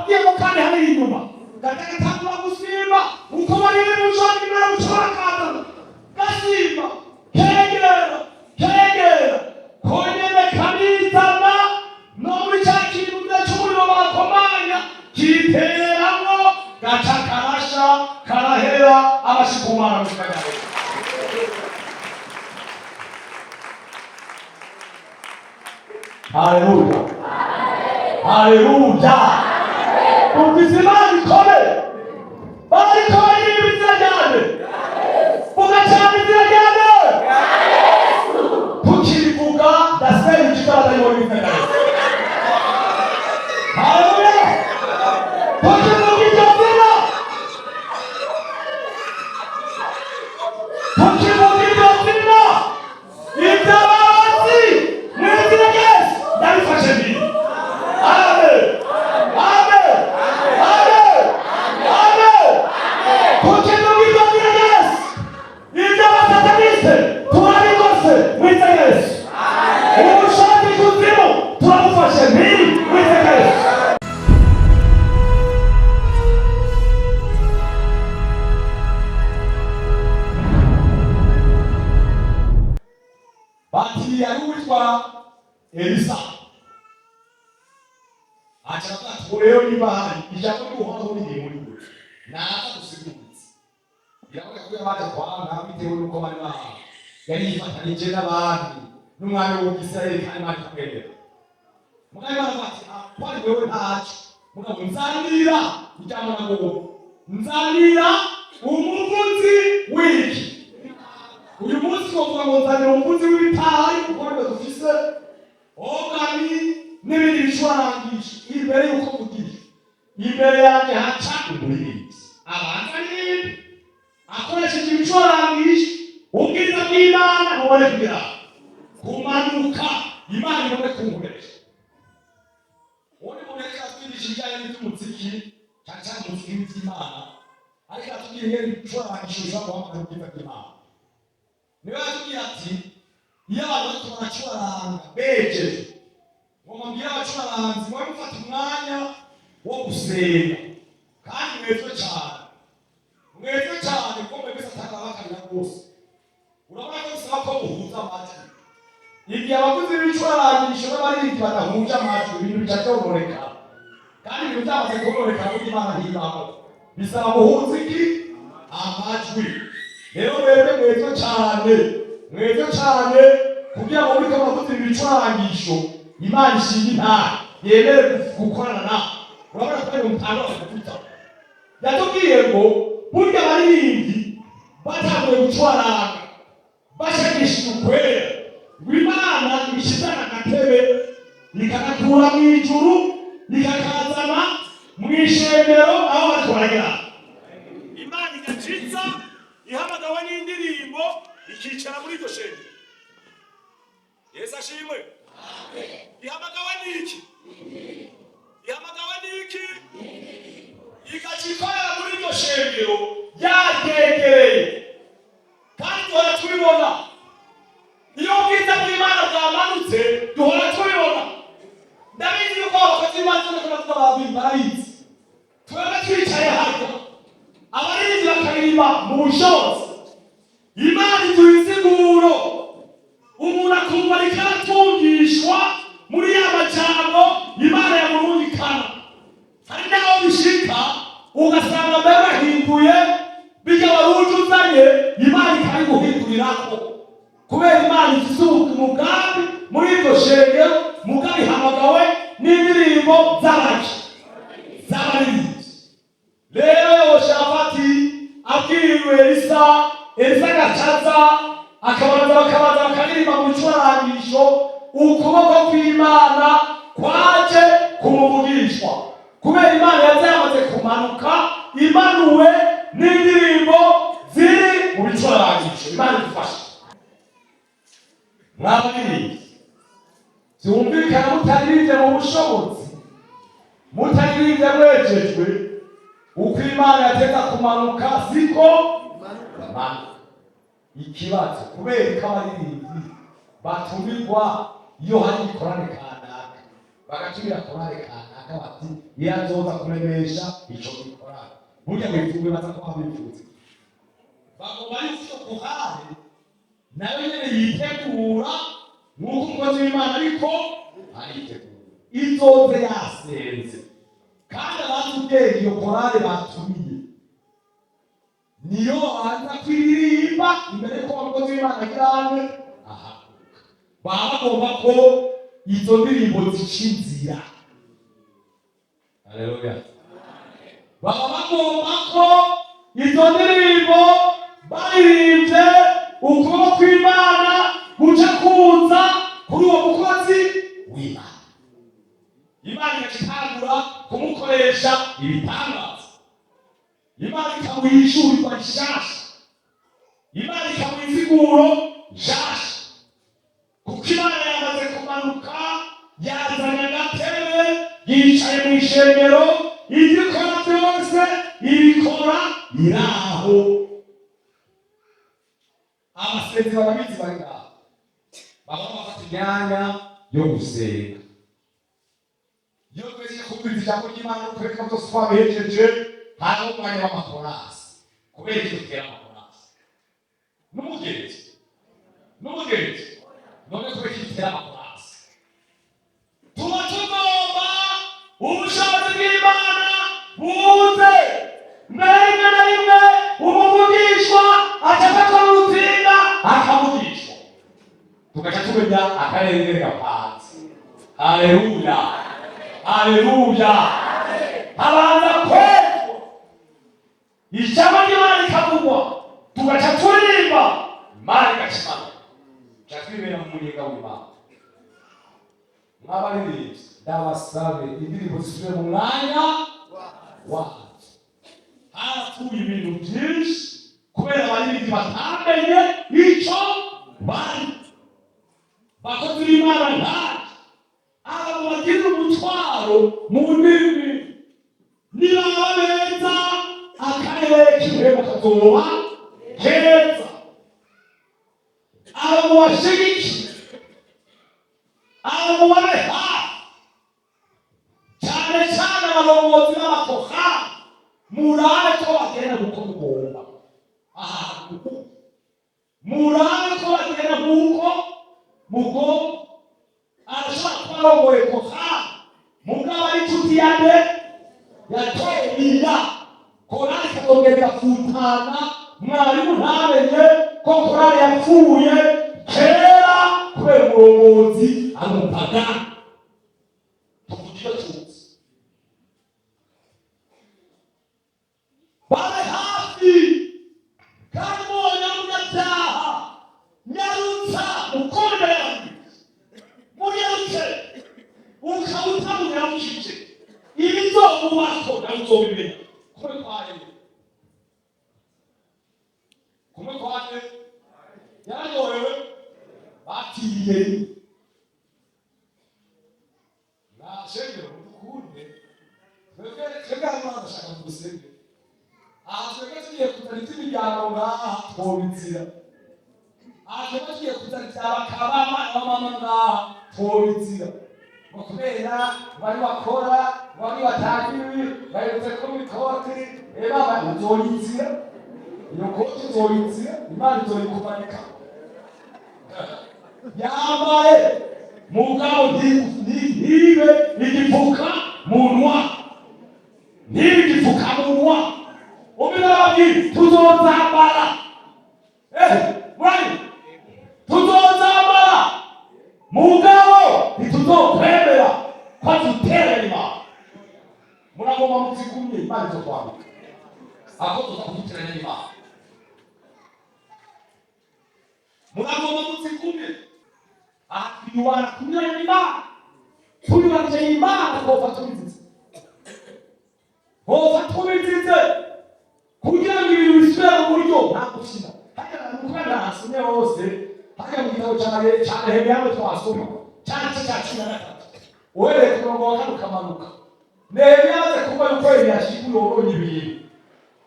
Nababwiye ko kandi hari inyuma gagatangura gusimba uko baririmba ushaka imana gushobora kazana gasimba kegera kegera konyene karizana no muri cya kintu cy'umuriro bakomanya kiteramwo gaca karasha karahera abashikumana mu kagari. Haleluya, haleluya! Ufise Imana ikomeye, bariko baririmba izina ryanje, vuga cyane izina ryanje. Tukirivuga ndasenya ikizabadayimoni izina rya Yesu. Haleluya! Tukivuga iryo zina, tukivuga iryo zina, ibyababazi mu izina rya Yesu ndabifashe mbiri. Amen, amen, amen, amen. Tukivuga iryo zina rya Yesu, iby'abasataniste turabigose mu izina rya Yesu. Ubushake kuzimu turabufashe mbiri mu izina rya Yesu. Bati ari uwitwa Elisa aca aravuga ati: "Ubu rero niba hari ijambo ry'Uhoraho riri muri we, naza gusiguriza." Biravuga ko yabaje kwanga bitewe n'uko bari bahawe yari yifatanije n'abandi n'umwami w'Ubwisirayeli, kandi Imana ikamwemera. Mugabo Imana avuga ati: "Ah, ko ari wewe ntacyo, mugabo nzanira ijambo nagomba, nzanira umuvuzi w'iki." Uyu munsi twavuga ngo nzanira umuvuzi w'ibitari, kuko niwe dufise ogani n'ibindi bicurangisho. Imbere y'uko mvugisha imbere yanjye haca umuririmbyi abanza aririmbe akoresheje ibicurangisho, ubwiza bw'Imana bubone kugira kumanuka, Imana ibone kunkoresha. Uwo ni muntu yariko aratwigisha ibijyanye n'iby'umuziki, cyane cyane umuziki w'iby'Imana, ariko aratubwira ingene ibicurangisho bishobora guhamagara ubwiza bw'Imana. Niwe yatubwiye ati: "Iyo abantu bariko baracuranga bejeje, ngo mubwire abacuranzi mube mufata umwanya wo gusenga kandi mwezwe cyane, mwezwe cyane, kuko mwebwe Satani abakarira rwose. Urabona ko bisaba ko muhuza amatwi. Igihe abavuzi b'ibicurangisho n'abaririmbyi badahuje amatwi, ibintu bica byononekara, kandi ibintu byamaze kononekara, burya Imana ntibamo. Bisaba guhuza iki? Amajwi. Rero mwebwe mwezwe cyane, mwezwe cyane, kugira ngo muriko muravuza ibi bicurangisho, Imana ishinga intare yemere gukorana nawe." Urabona ko ari mutangura kuvuza. Yatubwiye ngo burya abaririmbyi batanguye gucuranga bashakishije ukwera, ngo Imana ishizana agatebe ikagakura mu ijuru ikakazana mu ishengero aho bariko baragera. Imana igaciza ihamagawe n'indirimbo, ikicara muri iryo shengero. Yesu ashimwe! Ihamagawe n'iki? Ihamagawe n'iki? Igaca ikorera muri iryo shengero yaryegereye. Kandi duhora tubibona iyo ubwiza bw'Imana bwamanutse, duhora tubibona. Ndabizi yuko abakozi b'Imana zose bavuga barabizi. Twebwe twicaye harya, abaririmbyi bakaririmba mu bushobozi, Imana iduha insiguro, umuntu akumva ariko aratungishwa muri ya majambo Imana yamurungikana. Hari n'aho bishika ugasanga mbere bahinduye bijya wari uje uzanye, Imana ikabiguhindurirako, kubera Imana ifise umugambi muri iryo shengero. Mugabe ihamagawe n'indirimbo z'abaki? Z'abaririmbyi. Rero Yehoshafati abwiriwe Elisa, Elisa agacaza akabanza, bakabanza bakaririmba mu bicurangisho, ukuboko kw'Imana kwaje kumuvugishwa, kubera Imana yaza yamaze kumanuka imanuwe n'indirimbo ziri mu bicurangisho. Imana idufashe. Mwabaririmbyi, byumvikana mutaririmbye mu bushobozi, mutaririmbye mwejejwe, uko Imana yateza kumanuka siko imanuka. Ikibazo: kubera ko abaririmbyi batumirwa iyo hari igikorane kanaka, bagatumira korale kanaka? Kanaka bati irazoza kuremesha ico gikorane. Burya wifuwe baza kuba bifuza, bagomba yuko iyo korale nayo nyene yitegura nk'uko umukozi w'Imana ariko aritegura, izoze yasenze. Kandi abazi ubwenge, iyo korale batumiye niyo babanza kuririmba imbere ko umukozi w'Imana agira hamwe ahaguruka. Baba bagomba ko izo ndirimbo zica inzira. Haleluya! Baba bagomba ko izo ndirimbo baririmbye, ukuboko kw'Imana guca kuza kuri uwo mukozi w'Imana, Imana igaca itangura kumukoresha ibitangaza, Imana ikamuha ishurirwa rishasha, Imana ikamuha insiguro nshasha, kuko Imana yamaze kumanuka, yazanye agatebe, yicaye mu ishengero. Ibyo ikora byose ibikora iraho. Abasenzi barabizi, bari ngaho baba bafata imyanya yo gusenga. Iyo twejeje kumviriza ijambo ry'Imana no kureka byose twabihejeje, hariho umwanya w'amakorasi. Kubera icyo dutera amakorasi n'umugenzi n'umugenzi, none kubera icyo dutera amakorasi, tuba tugomba ubushobozi bw'Imana buze. Mbere rimwe na rimwe umuvugishwa aca afatwa n'urutsinga akavugishwa, tugaca tumenya akarere gapanze. Haleluya, haleluya! Habanza kwezwa, ijambo ry'Imana rikavugwa, tugaca turirimba, Imana igaca imanuka, tuca twibera mu munyenga w'Imana. Mwabaririmbyi, ndabasabe indirimbo zisubire mu mwanya wazo. Harapfuye ibintu byinshi kubera abaririmbyi batamenye ico bari. Bakozi b'Imana nkaje, abo bagirira umutwaro mu ndimi, nibaba beza, akarere k'ihema kazoba keza. Abo mubashigikiye, abo mubabe hafi, cyane cyane abarongozi b'abakoha, murabe ko bagenda kuko mugomba ahantu, murabe ko bagenda nk'uko mugomba. Arashobora kuba arongoye koha, mugabo ari inshuti ya nde? Ya Tobiya. Korali ikazongera igafutana, mwarimu ntamenye ko korali yapfuye kera kubera umurongozi ari umupagani. Tuvuga iyo tuzi. Babe hafi, kandi mubonye umunyabyaha, nyarutsa ukora imbere y'abantu, munyarutse ukaba utamunyarukije, ibizomubako nawe uzobimenya. Kumwe kwaye, kumwe kwaye yararyohewe, batiye nashengero mudukunde. Twebwe, twebwe hano ndashaka tugusenge aha. Twebwe tugiye kuzana iby'imiryango ngaha, twobizira. Aha twebwe tugiye kuzana ibya bakaba abana b'amama ngaha, twobizira, ngo kubera bari bakora, bari batanga ibi, baherutse kuba ikoti. Baba uzoyizira iyo koti, uzoyizira, Imana izoyikumanika yambaye. Mugabo ntibe igipfuka munwa, ntibe igipfukamunwa. Umwe tuzozambara, murani tuzozambara, mugabo ntituzokwemera ko duterera Imana. Muragomba muzigumye, Imana izotwambika ako tuza kuduteranya n'Imana. Muragomba muzigumye. Aha twiyubana kunyuranya n'Imana, tunyuranije n'Imana, twopfa tubizize, twopfa tubizize. Kugira ngo ibintu bisubire mu buryo, nta gukina hajya nuko ntasomye hose. Hajya mu gitabo ca Nehemiya hamwe twasoma ca gice ca 13, uhereye ku murongo wa 4 ukamanuka. Nehemiya amaze kumva yuko Eliyashibu yononye ibintu,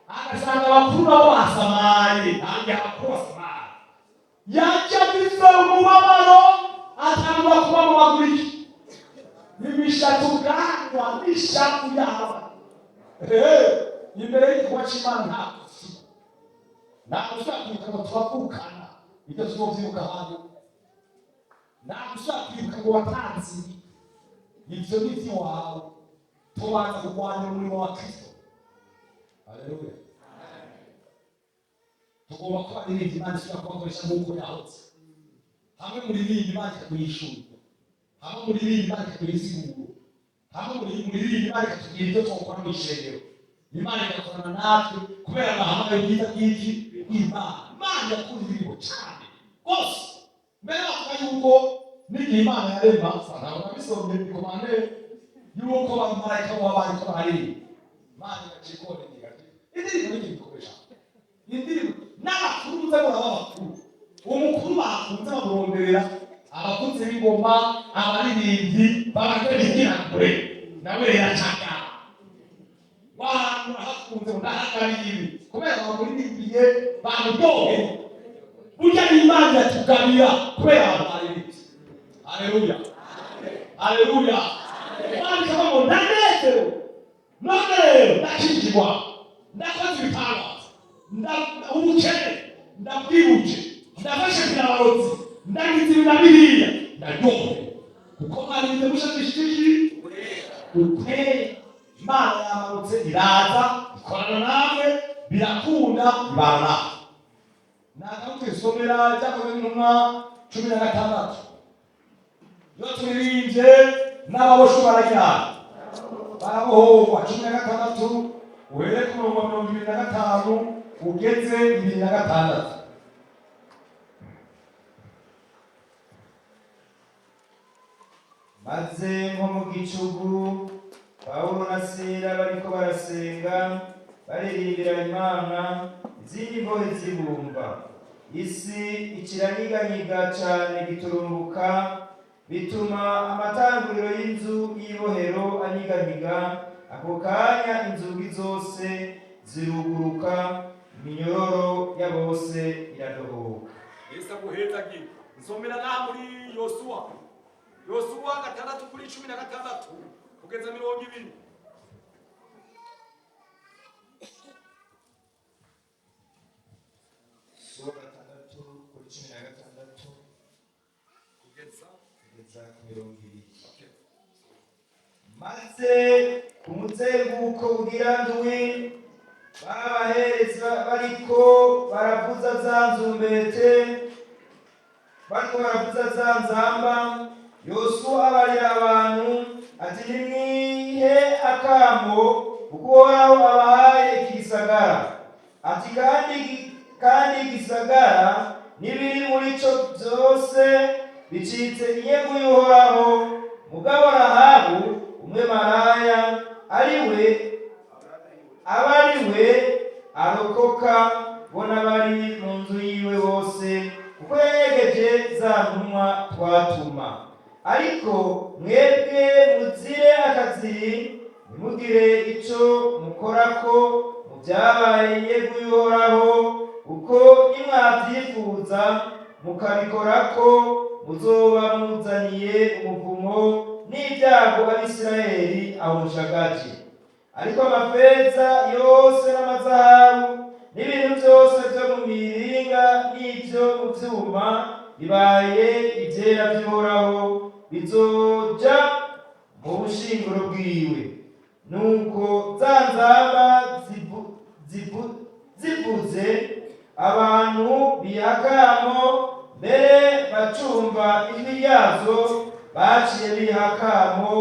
agasanga abakuru nabo basamaye, ntange abakuru basamaye, yaca afise umubabaro, atangura kuba mu maguru imishatsi, ubwanwa. Ishavu yaba ehe imbere y'igikorwa c'Imana nta gusiba, ntabwo ushobora kwibuka ngo turavukana, ibyo tuzovyibuka hanyuma. Ntabwo ushobora kwibuka ngo watanze ibi, ivyo ni ivy'iwawe. Tubanza kurwanya umurimo wa Kristo. Haleluya! Tugomba kuba aririmba Imana ishobora kubakoresha nk'uko yahotse. Hamwe muririmba, Imana ikakuyishura. Hamwe muririmba, Imana ikaguha insiguro. Hamwe muririmba, Imana ikatubwira ibyo twakora mu ishengero. Imana igakorana natwe kubera amahame y'ubwiza bw'iki bw'Imana. Imana irakunda indirimbo cyane rwose. Mbere bavuga yuko n'igihe Imana yarema, ntabwo nabisomye bikomane, yuko abamarayika baba bariko bararirimba, Imana igaca ikona ati indirimbo ni ikintu gikomeye cyane. Indirimbo n'abakuru, muze muraba abakuru, umukuru bakunze bamuronderera abavuzi b'ingoma, abaririmbyi babanze bigira kure, nawe rero acaga wahantu urahakunze ngo ndahagarariye ibi kubera bamuririmbiye bamuryoheye. Burya n'Imana iratugabira kubera abantu baririmbye. Haleluya, haleluya! Imana ikavuga ngo ndanezerewe, none rero ndakingirwa, ndakoze ibitangaza, ubukene ndabwibuje, ndafashe birabarozi, ndagize ibi na biriya, ndaryohewe kuko mwarinze mushakishije ukwera. Imana yamanutse iraza ikorana namwe, birakunda, ibana natwe. Nagaruke isomera Ryakozwe n'Intumwa 16. Iyo turirimbye n'ababoshwe baragira barabohorwa. 16, uhere ku murongo wa 25 ugeze 26. Maze nko mu gicugu, Pawulo na Sila bariko barasenga baririmbira Imana, izindi mbohe zibumva. Isi ikiranyiganyiga cane giturumbuka, bituma amatanguriro y'inzu y'ibohero anyiganyiga. Ako kanya inzugi zose ziruguruka, iminyororo ya bose iradohoka. Yesu aguhezagire. Nsomera ngaha muri Yosuwa, Yosuwa 6 kuri 16 kugeza 20. Sura 6 kuri 16 kugeza kugeza ku 20. Maze ku muzenguko ugira ndwi, babaherezi bariko baravuza za nzumbete, bariko baravuza za nzamba, Yosuwa abarira abantu ati: "Nimwihe akamo, kuko Uhoraho abahaye iki gisagara." Ati kandi igisagara n'ibiri muri co byose bicitse inyegu y'Uhoraho. Mugabo Rahabu umwe maraya ari we aba ari we arokoka, bo n'abari mu nzu yiwe bose, kuko yanyegeje za ntumwa twatuma. Ariko mwebwe muzire akaziri, ntimugire ico mukorako mu byabaye inyegu y'Uhoraho, kuko nimwabyifuza mukabikorako, muzoba muzaniye umuvumo n'ibyago Abisirayeli aho mushagaje. Ariko amafeza yose n'amazahabu n'ibintu byose byo mu miringa n'ibyo mu byuma bibaye ibyera by'Uhoraho, bizoja mu bushinguro bwiwe. Nuko za nzamba zivuze, abantu bihakamo. Mbere bacumva ijwi ryazo, baciye bihakamo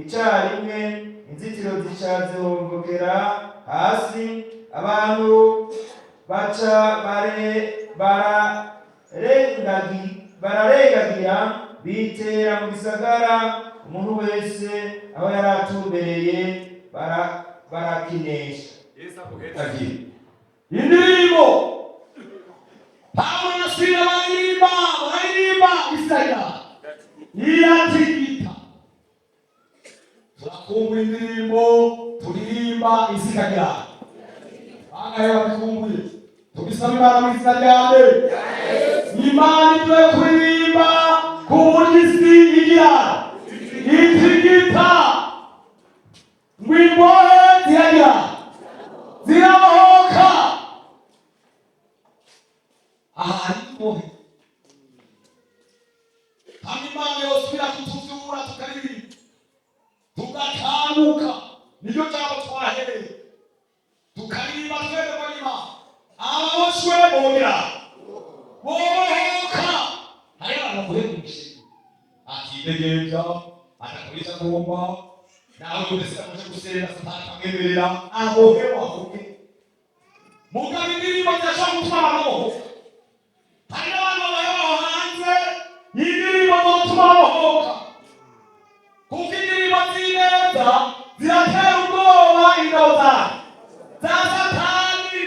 icarimwe, inzitiro zica zihomvokera hasi, abantu baca bararengagira, bitera mu gisagara, umuntu wese aho yari atumbereye, barakinesha. Yesu aguhezagire. Indirimbo, Pawulo na Sila baririmba, baririmba, Isaya iratigita. Turakumbura indirimbo turirimba isi ikagira. Bangahe babikumbuye? Tubisaba Imana mu izina ryawe. Imana iduhe kuririmba ku buryo isi igira itigita. Ngo Ngo imbohe ziragira zirabohoka. Aha hari imbohe. Hamwe Imana yosubira kutuvyura, tukaririmba, tugakanguka, niryo jambo twahereye, tukaririmba twemerwa n'Imana, ababoshwe bongera bobohoka. Hariho abantu bavuye mu mishinga akidegemvya, adakora ivyo agomba, nawe wese aje gusenga, Satani akamwemerera abohewe avuge. Mugabo indirimbo zirashobora gutuma abantu bohoka. Hari n'abantu babayeho hanze, indirimbo zotuma babohoka, kuko indirimbo z'ineza ziratera ubwoba ingabo za Satani,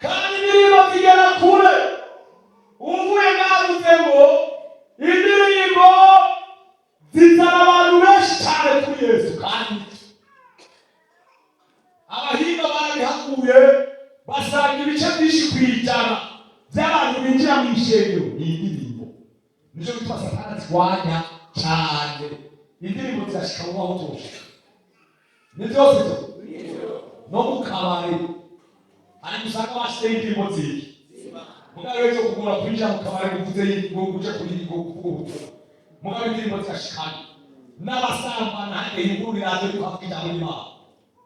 kandi indirimbo zigera kure. Uvuye ngavuze ngo indirimbo zizana abantu benshi cyane kuri Yesu, kandi abahinga barabihaguye, basanga ibice byinshi 100 by'abantu binjira mu ishengero ni indirimbo. Nicyo bituma Satani azirwanya cyane. Indirimbo zirashika mu aho tushika, ni byose byo no mu kabari hari usanga bashyizeho indirimbo ziki. Mugabo rero kugura kwinjira mu kabari uvuze ngo uje kuri ngo kuvuga ubutumwa, mugabo indirimbo zirashikana n'abasambana. Hajya inkuru iraza ariko havuga ijambo ry'Imana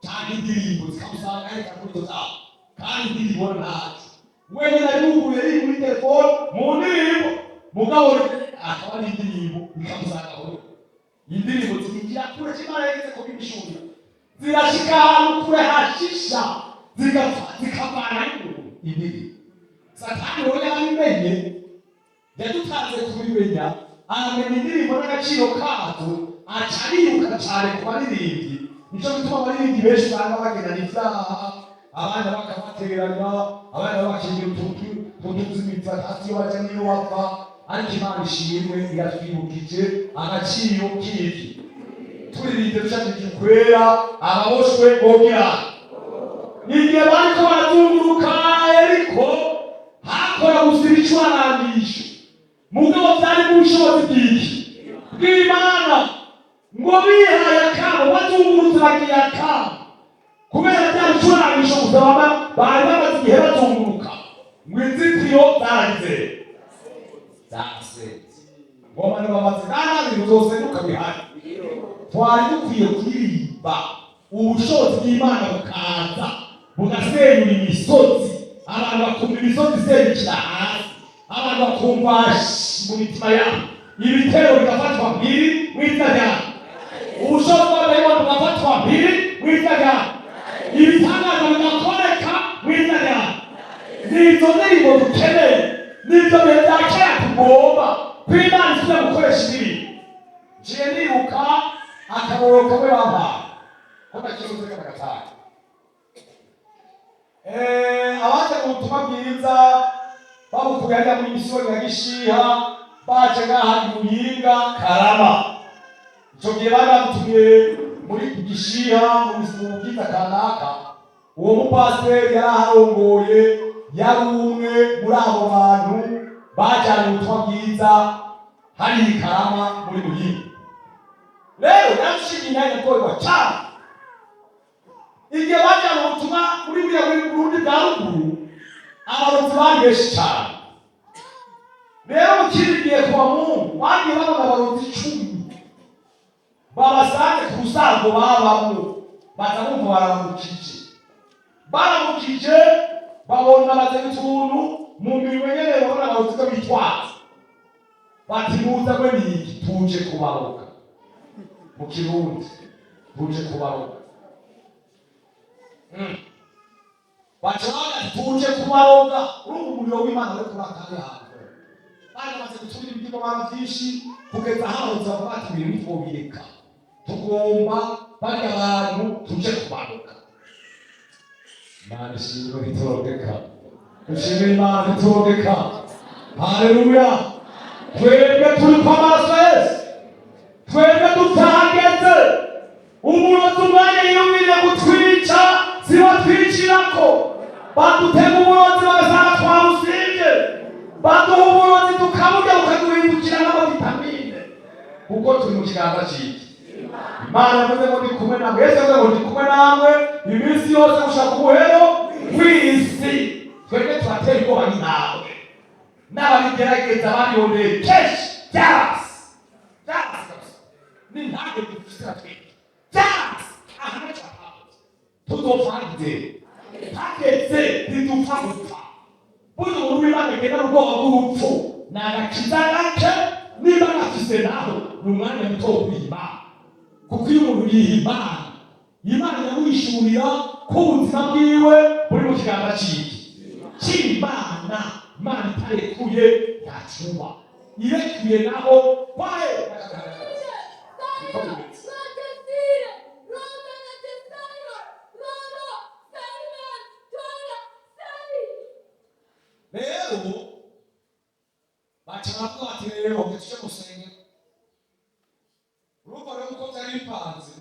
cyangwa indirimbo, zikamusanga reka kuri izo zabo, kandi indirimbo ntacyo wenyine ari yuguruye, iri muri telefone mu ndirimbo, mugabo akaba ari indirimbo ikamusanga aho. Indirimbo zinjira kure. Imana yageze ko bimishurira, zirashika ahantu kure hashisha, zigapfa, zikavana n'umuntu indirimbo. Satani rero yarabimenye, yadutanze kubimenya, aramenya indirimbo n'agaciro kazo, aca ariruka cyane ku baririmbyi. Nicyo gituma abaririmbyi benshi usanga bagendana ivyaha, abana bakabateranya, abana bakingira utuntu tw'imitsi, hasi iyo baja n'iyo bava. Ariko Imana ishimwe, iratwibukije agaciro k'iki turirimbye dushakije kwera, ababoshwe bogira. Igihe bariko barazunguruka Yeriko, hakora gusa ibicurangisho, mugabo byari mu bushobozi bw'iki? Bw'Imana. Ngo bihaye akamo, bazungurutse bagiye akamo, kubera bya bicurangisho gusa baba bari bamaze igihe bazunguruka, ngo inzitiro zaragize zarasenze. Ngoma ntibamaze nta bintu zosenyuka bihari. Twari dukwiye kuririmba, ubushobozi bw'Imana bukaza bugasenyura imisozi, abantu bakumva imisozi isenyukira hasi, abantu bakumva mu mitima yabo, ibitero bigafatwa mpiri mu izina ryawe, ubushobozi bw'abadayimoni bugafatwa mpiri mu izina ryawe, ibitangaza bigakoreka mu izina ryawe. Ni izo ndirimbo dukeneye, ni ibyo bihe bya kera tugomba ko Imana isubira gukoresha indirimbo. Nciye nibuka akarorero kamwe bampaye ko ndakibuze k'agatari. Abaje mu butumwa bwiza babukuye hariya muri misiyoni ya Gishiha, baje ngaha i Muyinga Karama. Ico gihe bari badutumye muri Gishiha mu bwiza kanaka. Uwo mupasiteri yari aharongoye, yari umwe muri abo bantu bajyanye ubutumwa bwiza hariya i Karama muri Muyinga. Rero yarashimye nawe yatorwa cyane. Igihe bajyana ubutumwa muri buriya muri Burundi bwa ruguru, abarozi bari benshi cyane. Rero mu kindi gihe kuba Mungu bagiye babona abarozi 10 babasanze ku rusango babamwo, baza bumva baramukije, baramukije, babona bazanye utuntu mu minwe nyene, babona abarozi ko bitwaza, bati: "Muza mwe niki?" "Tuje kubaroga." Mu Kirundi, "Tuje kubaroga." Baca bavuga ati: "Tuje kubaroga." Urumva umuriro w'Imana uri kuraka hariya hantu. Bari bamaze guturira ibigirwamana byinshi, kugeza aho bavuga ati: "Ibintu ntitwobireka, tugomba barya abantu tuje kubaroga." Imana ishimwe ntitorogeka. Dushimire Imana ntitorogeka. Haleluya! Twebwe turi kwa maraso Yesu, twebwe tutahageze. Umurozi umwanya yiyumviriye gutwica, sibatwicirako, badutega uburozi, bagasanga twabusimbye, baduha uburozi tukaburya, bukaduhindukira n'amavitamine, kuko turi mu kiganza cy'iki. Imana yavuze ngo ndi kumwe namwe. Yesu yavuze ngo ndi kumwe namwe iminsi yose gushaka ubuhero w'isi. Twebwe turatera ubwoba n'intambwe n'ababigerageza babiboneye kenshi, byarasi, byarasi kabisa. N'intambwe dufite na twebwe byarasi. Aha ntacyo hatahutse, tuzopfa hageze, hageze ntidupfa gupfa. Burya umuntu w'Imana agenda ubwoba bw'urupfu ni agakiza gake. Niba gafise naho ni umwanya muto wo kwihima, kuko iyo umuntu yiha Imana, Imana iramuhishurira ko ubuzima bwiwe buri mu kiganza ciki cy'Imana. Imana itarekuye ntacuba, irekuye naho kwaye niko bimeze. Rero baca baravuga bati: "Rero tuje musenge." Urumva rero uko byari bipanze,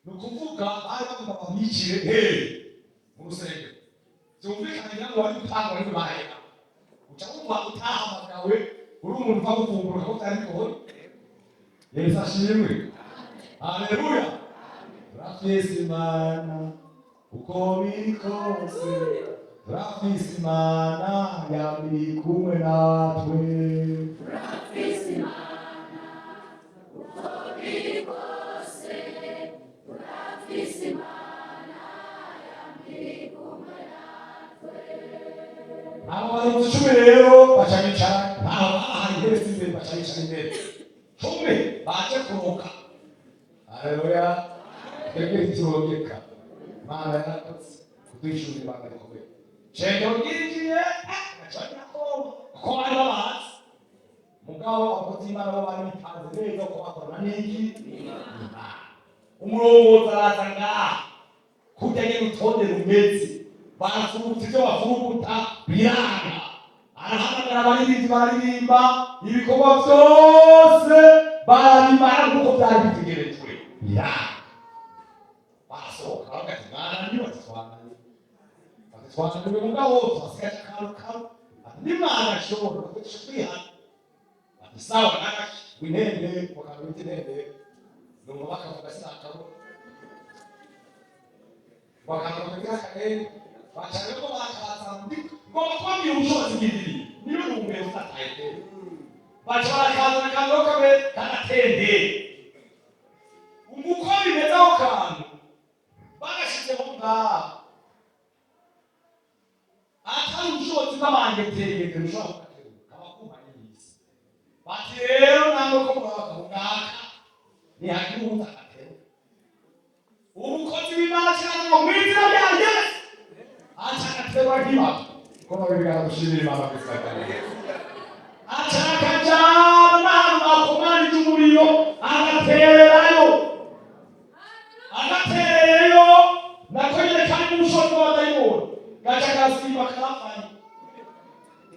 ni ukuvuga bari bagomba bamwicire he? Mu rusengero. Byumvikane ngira ngo wari gutanga wari bahera uca wumva utahamagawe, uri umuntu upfa gufungura ko byari bigoye. Yesu ashimwe, haleluya. Turafise Imana uko biri kose, turafise Imana yamiri kumwe natwe. Turafise Imana uko biri kose, turafise Imana yamiri kumwe natwe. Abo baronzi 10 rero baca bicara, ntaho bahaye intebe z'imbere, baca bicara imbere 10 baje kuruhuka. Haleluya. Twebwe ntiturongeka, Imana yarakoze kuduhishurira ibanga rikomeye. Shengero ryinjiye gaca bagira kuko bari babazi. Mugabo abakozi b'Imana bo bari bipanze neza ko bakorana n'iki? Imana. Umurongozi araza ngaha kurya nyene urutonde rumeze, barafuruta ivyo bafuruguta biranga, arahamagara abaririmbyi bararirimba, ibikorwa vyose barabimara nk'uko vyari bitegerejwe, biranga, barasohoka baravuga ati: "Mwananiwe?" Ati: "Twananiwe." Ati: "Twananiwe, mugabo twasigaje akantu kamwe." Ati: "Nimana ashobora kuduca kwihana." Ati: "Sawa." Nagaki intende bakantu bita intende, numva bakavuga sinakabona, bakantu bakagira akagenda baca rero bakaza ngomba kubabwira ubushobozi bw'indirimbo niyo ntumbero ufataye. Baca barakazana akantu kamwe kagatende umuko bimeze, aho kantu bagashizeho ngaho atari ubushobozi bw'abanyetegete bushobora kugaterura kaba kumanye n'isi. Bati: "Rero namwe ko murabagabo ngaka, nihagira uwuza agaterura." Umukozi w'Imana cyane ngo: "Mu izina rya Yesu!" Aca agaterura nk'ibaga ko babigaragaza. Dushimira Imana mu izina rya Yesu. Aca akajana n'ahantu bakomanije umuriro, agatererayo, agaterereyo nako nyine kari mu bushobozi bw'abadayimoni, gaca gasimba karafanye,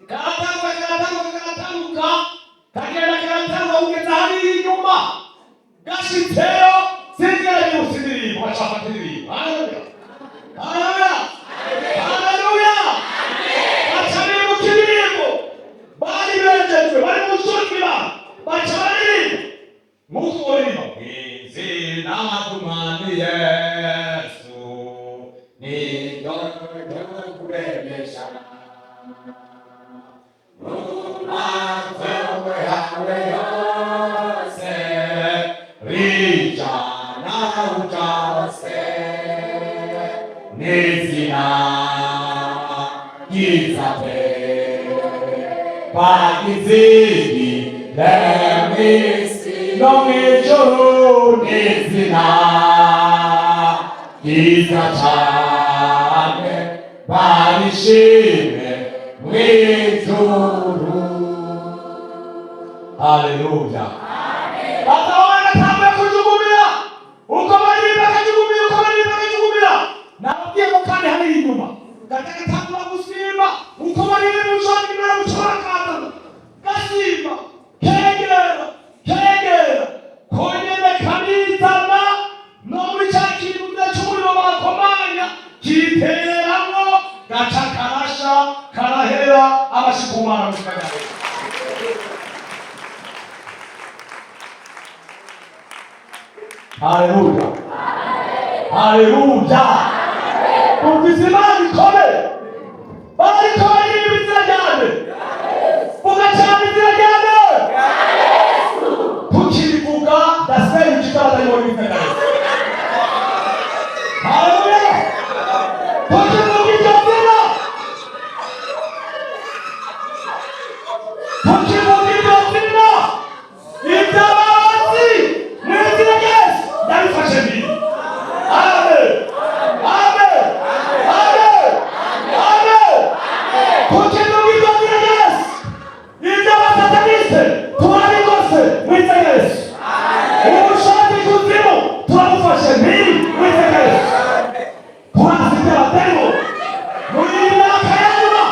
karatanguka, karatanguka, karatanguka, kagenda karatanguka kugeza hariya inyuma. Gashitseyo sinzira yibutsa indirimbo, bacafata indirimbo. Haleluya, haleluya, haleluya. Baca bibuka indirimbo bari bejejwe, bari mu bushobozi bw'Imana, baca baririmba nk'uko baririmba: "Izina ry'Umwami Yesu ni ryo kuremesha maze yawe yose rijana ujase n'izina ryiza pe bagizini mw'isi no mw'ijuru, n'izina ryiza cane barishime mw'ijuru." Haleluya. Bakaba baratanguye kujugumira uko baririmba, akajugumira uko baririmba, akajugumira. Nababwiye ko kandi hariya inyuma gaca gatangura gusimba uko baririmba, ushobora imana gushobora kazana gasimba, kegera, kegera konyene, karizana no muri cya kintu cy'umuriro bakomanya, kitereramwo, gaca karasha, karahera. Abashikumana mu kagari. Haleluya, haleluya! Dufise Imana ikomeye. Bariko baririmba izina ryande? Vuga cyane, izina ryande? Tukirivuga ndasenya ikitadayimoni izina rya Yesu. Haleluya! Tukivuga iryo zina, tukivuga iryo zina, ibyabazi mu izina rya Yesu ndabifashe mbiri. Amen, amen, amen, amen. Tukivuga iryo zina rya Yesu, iby'abasataniste turabigose mu izina rya Yesu. Ubushake kuzimu turabufashe mbiri mu izina rya Yesu. Turafite abadayimoni muri iyi myaka ya nyuma.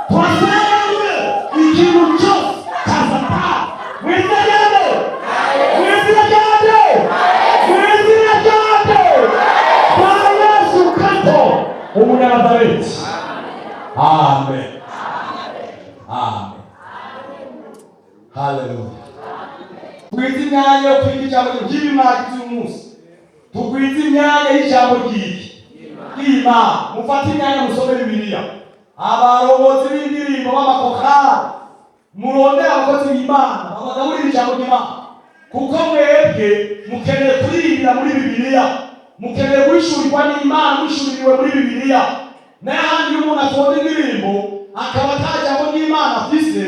Turasengaguye ikintu cyose cya Satani mu izina rya nde? Mu izina rya nde? Mu izina rya nde? Rya Yesu Kristo Umunyanazareti. Amen, amen, haleluya! Tugwize imyanya yo kwiga ijambo ry'Imana uyu munsi. Tugwize imyanya y'ijambo ry'iki? Ry'Imana. Mufate imyanya musome Bibiliya. Abarongozi b'indirimbo b'amakorali, murondere abakozi b'Imana babagaburira ijambo ry'Imana, kuko mwebwe mukeneye kuririmbira muri Bibiliya, mukeneye guhishurirwa n'Imana muhishuririwe muri Bibiliya. N'ahandi iyo umuntu atonda indirimbo akaba ata jambo ry'Imana afise,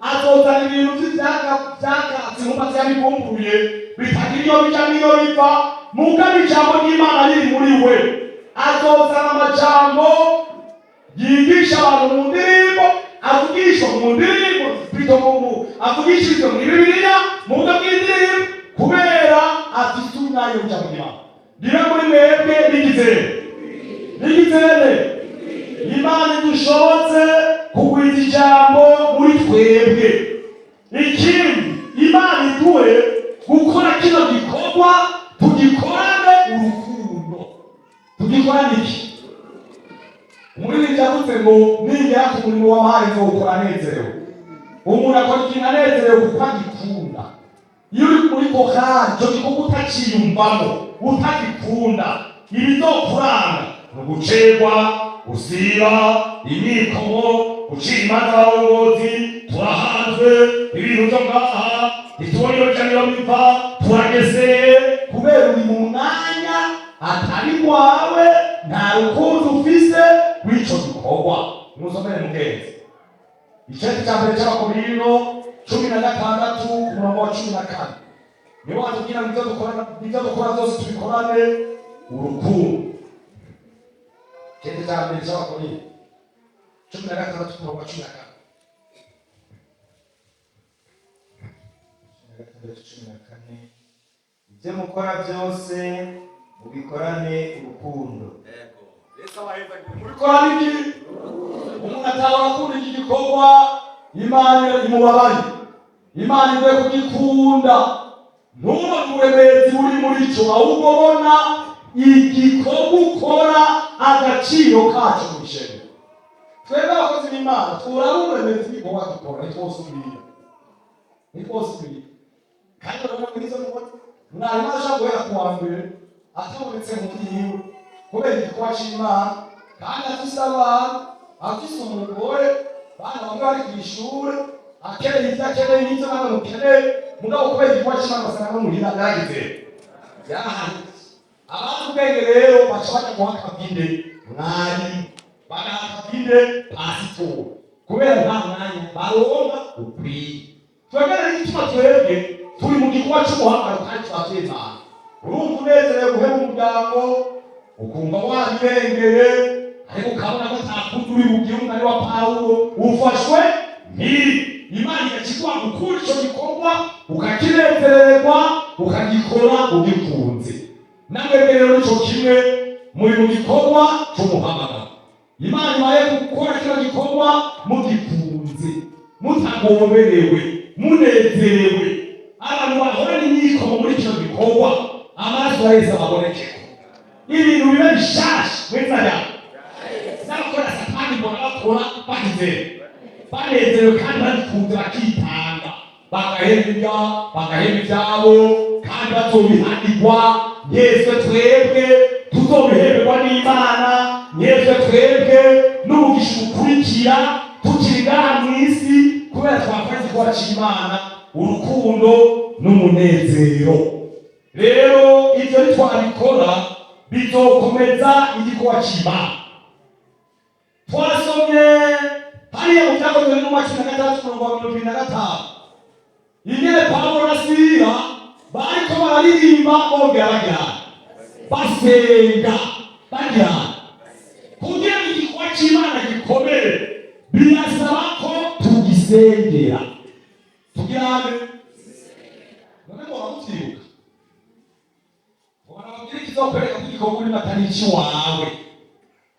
azozana ibintu vy'akatsi nkumva vyabivumbuye bitagira iyo bija n'iyo biva. Mugabo ijambo ry'Imana riri muri we, azozana amajambo yigisha abantu mu ndirimbo, avugishwa mu ndirimbo bito mu avugishirizwa muri Bibiliya mu buryo bw'indirimbo, kubera afise umwanya w'ijambo ry'Imana. Ribe muri mwebwe rigizere, rigizere. Imana idushobotse kugwiza ijambo muri twebwe. Ikindi, Imana iduhe gukora kino gikorwa tugikorane urukundo. Tugikorane iki? Umuririmbyi yavuze ngo ningera ku murimo w'amahari nzowukora anezerewe. Umuntu akora ikintu anezerewe kuko agikunda. Iyo uri muri korali, icyo gikorwa utaciyumvamo, utagikunda, ibizokuranga ni ugucerwa, gusiba, imyikomo, gucira imanza abarongozi. Turahanzwe ibintu byo ngaha, ntitubona iyo bija niyo biva, turageze, kubera uri mu mwanya atari wawe, nta rukundo ufise w'ico gikorwa. Musomere mugenzi iceti cya mbere cy'Abakorino 16 ku murongo wa 14. Nibo batubwira ngo ibyo dukora, ibyo dukora byose tubikorane urukundo. Iceti cya mbere cy'Abakorino 16 ku murongo wa 14. 16, 14: Ibyo mukora byose mubikorane urukundo. Yego. Yesu abahezagire. Mubikorane iki? Umuntu atahora akunda iki gikorwa, Imana imubabaye, Imana ivuye kugikunda. Ntubone uburemezi buri muri cyo, ahubwo bona igikorwa ukora, agaciro kacyo mu ishengero. Twebwe abakozi b'Imana turaba uburemezi bw'igikorwa dukora, ntitwosubira, ntitwosubira. Kandi urabona muri izo mubona mwarimu ashobora guhera ku wa mbere atabonetse mu yiwe kubera igikorwa c'Imana, kandi afise abana, afise umugore, bana bamwe bari kw'ishure, akeneye ivyo akeneye n'ivyo namwe mukeneye. Mugabo kubera igikorwa c'Imana basanga no muhira yaragize yarahanitse. Abazi ubwenge rero baca baja guha akavide mwarimu, bagaha akavide pasitori, kubera nta mwanya baronka ukwiye. Twebwe rero, igituma twebwe turi mu gikorwa c'umuhamagaro kandi turavyemana, urumva unezerewe guheba umuryango, ukumva wabirengeye, ariko ukabona ko atakundi uri bugire. Umwanya wa Pawulo ufashwe mpiri, Imana igakiguha gukura ico gikorwa, ukakinezererwa, ukagikora ugikunze. Namwebwe rero nico kimwe, muri mu gikorwa c'umuhamagaro. Imana ibaye gukora kino gikorwa mugikunze, mutagoberewe, munezerewe. Abantu bahorana imyikomo muri kino gikorwa, amaraso ya Yesu ababonekeko, ibintu bibe bishasha mw'izina ryawe. N'abakora Satani mbona bakora bagize banezerewe kandi bagikunze, bakitanga, bagaheba ibya bagaheba ibyabo. Kandi bazobihanirwa. Yeswe twebwe tuzobiheberwa n'Imana. Yeswe twebwe n'umugisha ukurikira tukiri ngaha mw'isi, kubera twakoze igikorwa c'Imana, urukundo n'umunezero. Rero ivyo nitwabikora, bizokomeza igikorwa c'Imana. Twasomye hariya mu Byakozwe n'Intumwa 16, umurongo wa 25, ingene Pawulo na Sila bariko bararirimba, bongera bagira basenga, bagira. Kugira ngo igikorwa c'Imana gikomere, birasaba ko tugisengera. Tugira none muhora muvyibuka, ubona babwira ikizokwereka ko igikorwa urimo atari icy'iwawe.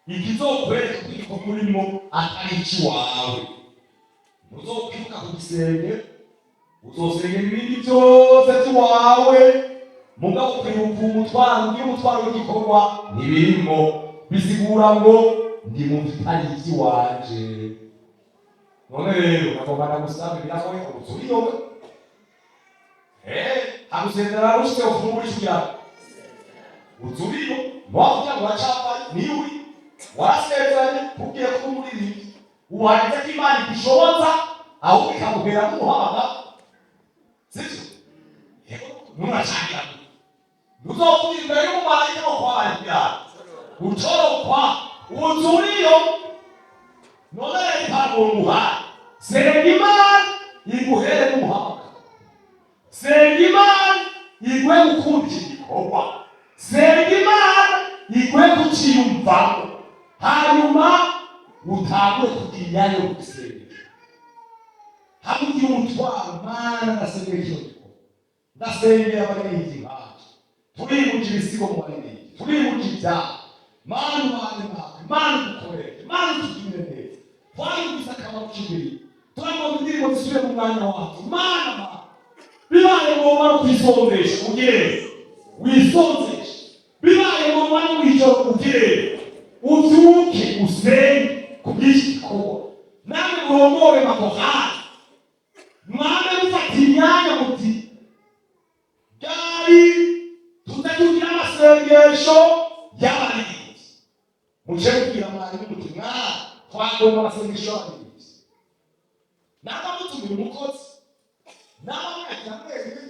Ikizokwereka ko igikorwa urimo atari icy'iwawe, ntuzokwibuka ku gisenge. Uzosengera ibindi byose by'iwawe, mugabo kwibuka umutwaro, ugira umutwaro w'igikorwa, ntibirimo. Bisigura ngo ndi mu bitari iby'iwanje. None rero nagomba ndagusaba, biragoye ko uzuriyoga hagusezera rushitse ufungura ijwi uzuriyo ntiwakugira ngo uracambaye. Niyo uri warasezeranye kubwiye ko umuririmbyi, uhagize ko Imana igushoboza, ahubwo ikaguhera nk'umuhamagaro, sibyo? Yego, ntunacangira, ntuzovuga imbere y'umumarayika wo kwabarira ucorokwa uzuriyo. None rero impano nguhaye, senga Imana iguhere n'umuhamagaro, senga Imana iguhe gukunda iki gikorwa, senga Imana iguhe kuciyumvamo, hanyuma utangure kugira imyanya yo gusenga, hamwe ugira umutwaro: Mana, ndasengera kino gikorwa, ndasengera abaririmbyi bacu, turibuje ibisigo mu baririmbyi, turibuje ibyaha. Mana, ubane natwe. Mana, udukorere. Mana, utugirire neza. Twayumvise akamaro k'indirimbo, turagomba indirimbo zisubire mu mwanya wacu. Mana, Mana, bibaye ngombwa no kwisonzesha, ugire wisonzeshe. Bibaye ngombwa no mwijoro, ugire ubyuke usenge ku bw'iki gikorwa. Namwe murongore makorali, mwame mufata imyanya muti: "Ryari tuze tugira amasengesho y'abaririmbyi?" Muce mubwira mwarimu muti: "Mwa, twagomba amasengesho y'abaririmbyi." Naba mutumira umukozi, naba mwagira mwenyine,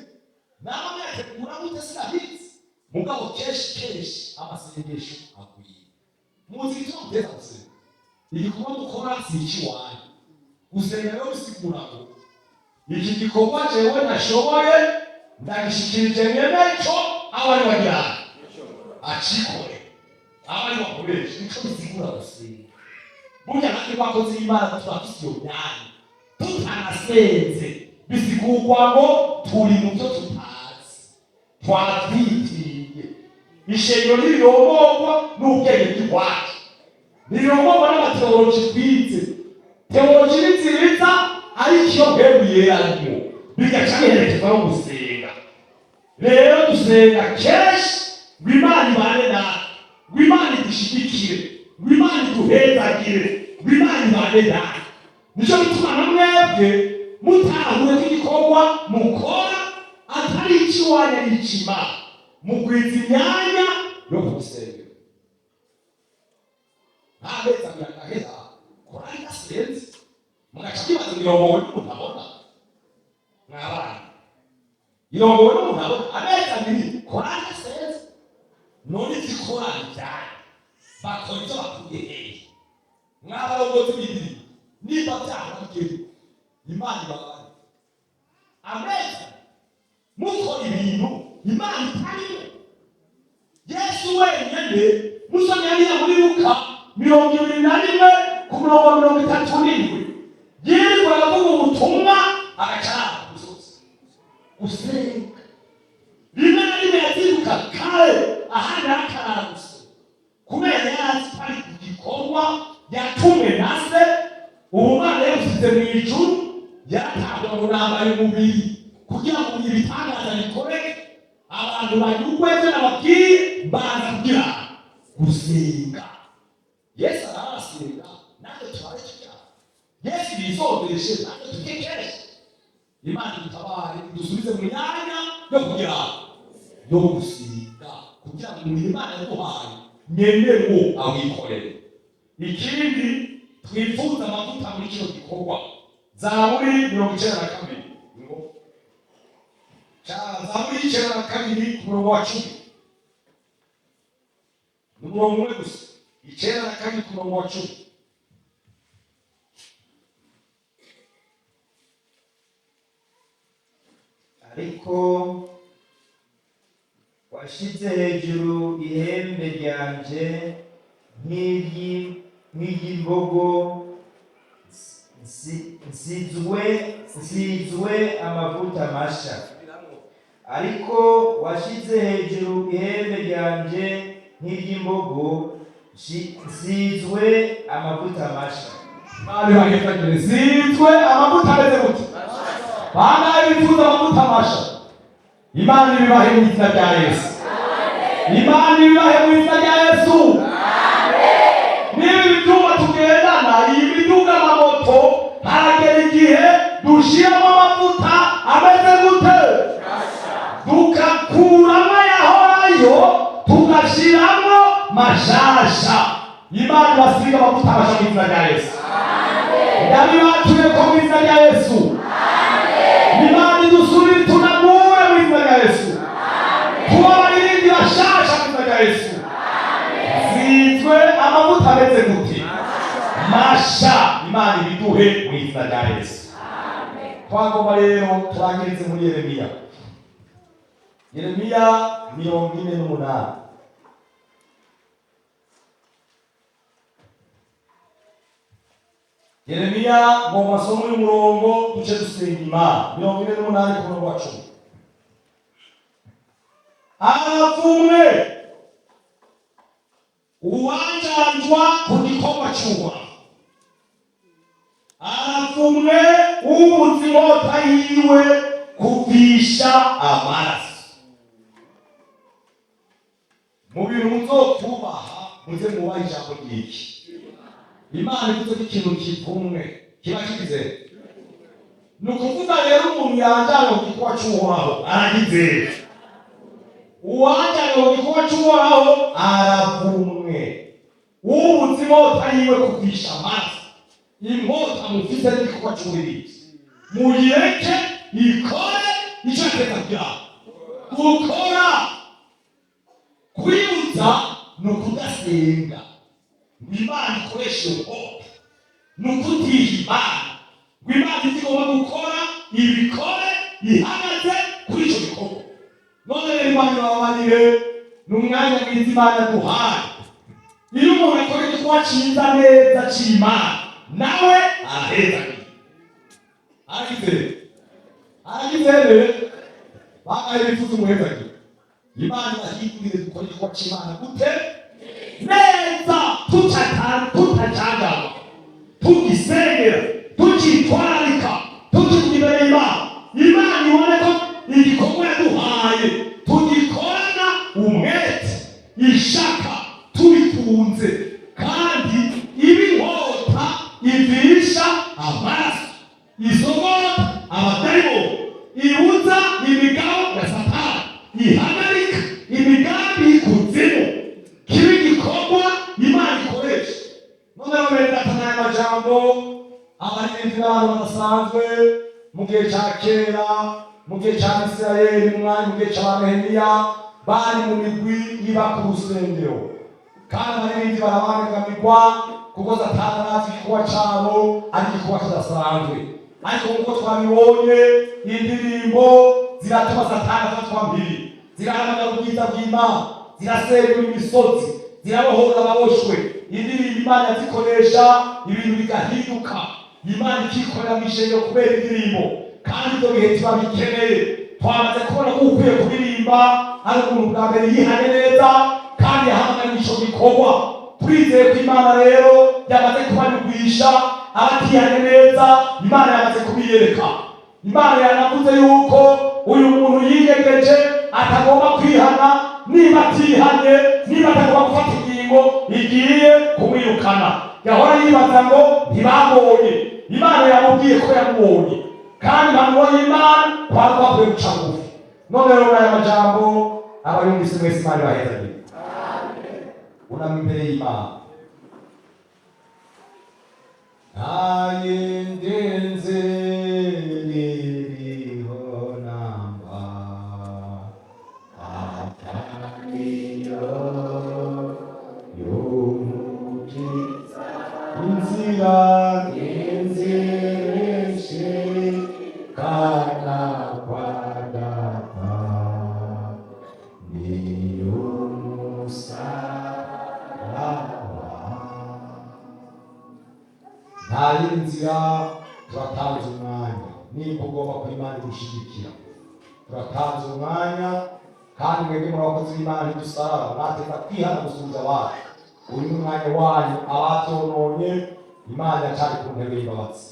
naba mwategura mute, sinabizi, mugabo kenshi kenshi amasengesho agwira. Muzi igituma muteza gusenga? Igikorwa mukora si icy'iwanyu. Gusenga rero bisigura ngo iki gikorwa jewe ntashoboye, ndagishikirije nyeneco, aba ari wajyana acikore, aba ari wakoresha. Nico bisigura gusenga. Burya natwe bakozi b'Imana turafise iyo myanya. Tutanasenze, bisigurwa ngo turi mu byo tutazi, twatwitiriye. Ishengero ntirirongorwa n'ubwenge bw'iwacu, ntirirongorwa n'amateoloji twize. Teoloji ni nziza, ariko iyo mpemu yera arimo, bigaca biherekezwa no gusenga. Rero dusenga kenshi ngo Imana ibane natwe, ngo Imana idushigikire, ngo Imana iduhezagire, ngo Imana ibane natwe. Nicyo gituma na mwebwe mutahure ko igikorwa mukora atari icy'iwanyu, ari icy'Imana, mugwiza imyanya yo kumusengera. Nta mezi 2 agahera korali idasenze, mugaca mwibaza ngo irongowe n'umuntu abona. Mwabana, irongowe n'umuntu abona? Amezi 2 korali idasenze, none izi korali byanyu bakora ibyo bakuye hehe? Mwabarongozi b'ibiri, nimba byahora bigeze, Imana ibabare. Amezi mukora ibintu Imana itarimo. Yesu wenyine, musomye hariya muri Luka 21 ku murongo wa 37, yirirwa aravuga ubutumwa, agaca ku musozi gusenga. Rimwe na rimwe yazinduka kare, ahandi arakarara gusa, kubera yari azi ko ari ku gikorwa yatumwe na Se. Ubu Mana yamusize mu ijuru, yaratangwa ngo nambaye umubiri kugira ngo ibitangaza bikoreke, abantu banyurwe ibyo nababwiye, mbanza kugira gusenga. Yesu ararasenga, natwe turabe tujya. Yesu yisondeshe, natwe tujye kenshi. Imana idutabare, idusubize mu myanya yo kugira Yo gusiga kugira ngo umurimo Imana yaduhaye nyemewo awikorere. Ikindi twifuza amavuta muri kino gikorwa, Zaburi 92, ngo Zaburi 92 ku murongo wa 10, ni umurongo umwe gusa, 92 ku murongo wa 10. Ariko washize hejuru ihembe ryanje nk'iry'imbogo, nsizwe amavuta masha. Subiramwo. Ariko washize hejuru ihembe ryanje nk'iry'imbogo, nsizwe amavuta masha. Imana ibahezagire. Sizwe amavuta ameze gute? Bana bifuza amavuta masha, Imana ibibahe mu izina rya Yesu. Imana ibibahe mu izina rya Yesu. Niba ibyuma tugendana, iyi miduga, amamoto, haragera igihe dushyiramo amavuta ameze gute? Tugakuramo ayahorayo, tugashyiramo mashasha. Imana ibasiga amavuta masha mu izina rya Yesu. Ndabibatuye ko mu izina rya Yesu. Imana idusubire, tunamure mu izina rya Yesu. Tuba abaririmbyi bashasha mu izina rya Yesu. Sizwe amavuta ameze gute? Masha. Imana ibiduhe mu izina rya Yesu. Twagomba rero turangirize muri Yeremiya, Yeremiya 48. Yeremiya, ngo masomo y'umurongo duce dusenga Imana. 48 ku murongo wa 10: aravumwe uwanjanjwa ku gikorwa cy'Uhoraho, aravumwe ubuze inkota yiwe kuvisha amaraso. Mu bintu muzokubaha, muze mwubahe ijambo ry'iki? Imana ivuze ko ikintu kivumwe kiba kigize. Ni ukuvuga rero umuntu yanjana ku gikorwa cy'Uhoraho aragize. Uwajyanywe mu gikorwa cy'Uhoraho aravumwe ubuze inkota yiwe kuvisha amaraso. Inkota mufite n'igikorwa cy'uburirimbyi, muyireke ikore icyo yateza kugira gukora. Kwibutsa ni ukudasenga ngo Imana ikoreshe iyo nkota, ni ukutiha Imana ngo Imana ibyo igomba gukora ibikore ihagaze kuri icyo gikorwa. None rero Imana ibababarire, ni umwanya mwiza Imana duhaye. Iyo umuntu akora igikorwa cyiza neza cy'Imana, nawe araheza, aragize, aragize. Bagaye bifuza umuhezagiro. Imana ibahindurire dukora igikorwa cy'Imana gute? Neza, tutacangana, tugisengera, tukitwararika, tukivuga imbere y'Imana. Imana ibone ko igikorwa yaduhaye tugikorana umwete, ishaka, tubikunze, kandi iba inkota ivisha amaraso, isogota abadayimoni, ibuza imigabo ya Satani, ihagarika imigambi y'ikuzimu, kiba igikorwa Imana ikoresha. Noneho bene data, n'aya majambo, abaririmbyi n'abantu badasanzwe mu gihe cya kera, mu gihe cya Isirayeli, mu mwanya, mu gihe cya Nehemiya, bari mu migwi iba ku rusengero, kandi abaririmbyi barabangamirwa kuko Satani arazi igikorwa cyabo ari igikorwa kidasanzwe. Ariko nk'uko twabibonye, indirimbo ziratuma Satani afatwa mpiri, zirahamagara ubwiza bw'Imana, zirasenyura imisozi, zirabohora ababoshwe. Indirimbo Imana yazikoresha, ibintu bigahinduka, Imana ikikorera mu ishengero kubera indirimbo. Kandi ibyo bihe tuba bikeneye. Twamaze kubona ko ukwiye kuririmba ari umuntu bwa mbere yihanye neza kandi yahamagariwe ico gikorwa. Twizeye ko Imana rero yamaze kubanyugwisha. Abatihanye neza, Imana yamaze kubiyereka. Imana yanavuze yuko uyu muntu yiyegeje atagomba kwihana. Niba atihanye, niba atagomba gufata ingingo, igiye kumwirukana. Yahora yibaza ngo ntibamubonye, Imana yamubwiye ko yamubonye, kandi impanuro y'Imana kwari kwakwiye guca bugufi. None rero n'aya majambo. Abayumvise mwese, Imana ibahezagire. Unama imbere y'Imana. Nta yindi nzira iriho namba atariyo y'Umukiza. Inzira, inzira ishikana kwa Data ni umusaraba. Nta yindi nzira. Turatanze umwanya nimba ugomba ko Imana igushigikira. Turatanze umwanya kandi mwebwe muri abakozi b'Imana, ntidusarara, mwateza kwihana gusubiza abantu. Uyu ni umwanya wanyu. Ababyononye, Imana yacari ku ntebe y'imbabazi.